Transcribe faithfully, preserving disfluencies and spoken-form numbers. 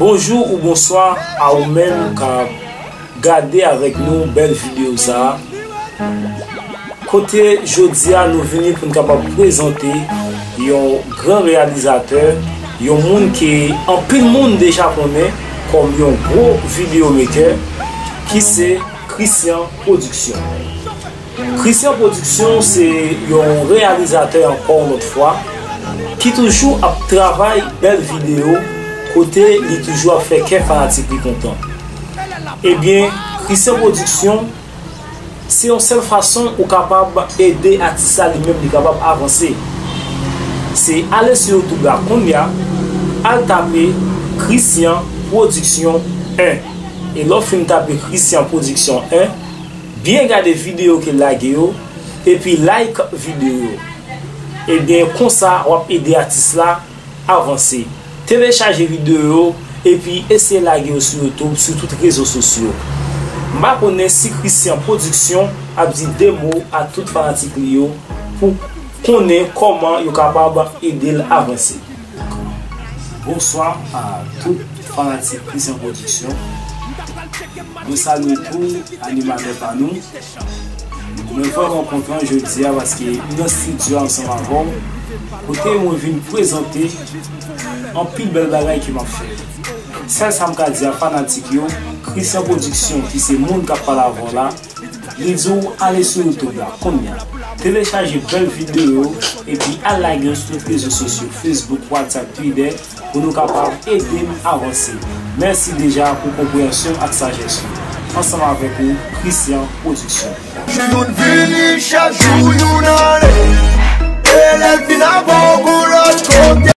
Bonjou ou bonswa a ou menm k ap gade avèk nou bèl videyo sa a. Kote jodi a nou vini pou n kapab prezante yon gran reyalizatè, yon moun ke anpil moun deja konnen kòm yon gwo videyo mekè, ki se Christian Production. Christian Production se yon reyalizatè ankò yon lòt fwa ki toujou ap travay bèl videyo kote li toujou ap fè kè fanatik li kontan. Ebyen, Christian Production se yon sèl fason ou kapab ede atis la li menm li kapab avanse. Se ale sou YouTube la kounye a, al tape Christian Production en. E lè w fin tape Christian Production en, byen gade videyo ke l lage yo, epi like videyo yo. Ebyen, konsa w ap ede atis la avanse. Telechaje videyo yo, epi eseye lage yo sou YouTube, sou tout rezo sosyo. M pa konnen si Christian Production ap di de mo a tout fanatik li yo pou konnen kòman yo kapab ede l avanse. Bonswa a tout fanatik Christian Production. Mwen salye tou animatè pa nou. Mwen vrèman kontan jodi a paske m nan estidyo ansanm avè w, kote mwen vin prezante anpil bèl bagay ke m ap fè. Sèl sa m ka di a fanatik yo, Christian Production ki se moun k ap pale avè w la, li di w ale sou YouTube la kounye a. Telechaje bèl videyo yo, epi al like yo sou tout rezo sosyo, Facebook, WhatsApp, Twitter, pou nou kapab ede n avanse. Mèsi deja pou konpreyansyon ak sajès ou. Ansanm avèk ou, Christian Production. Youn vini, chak jou youn ale.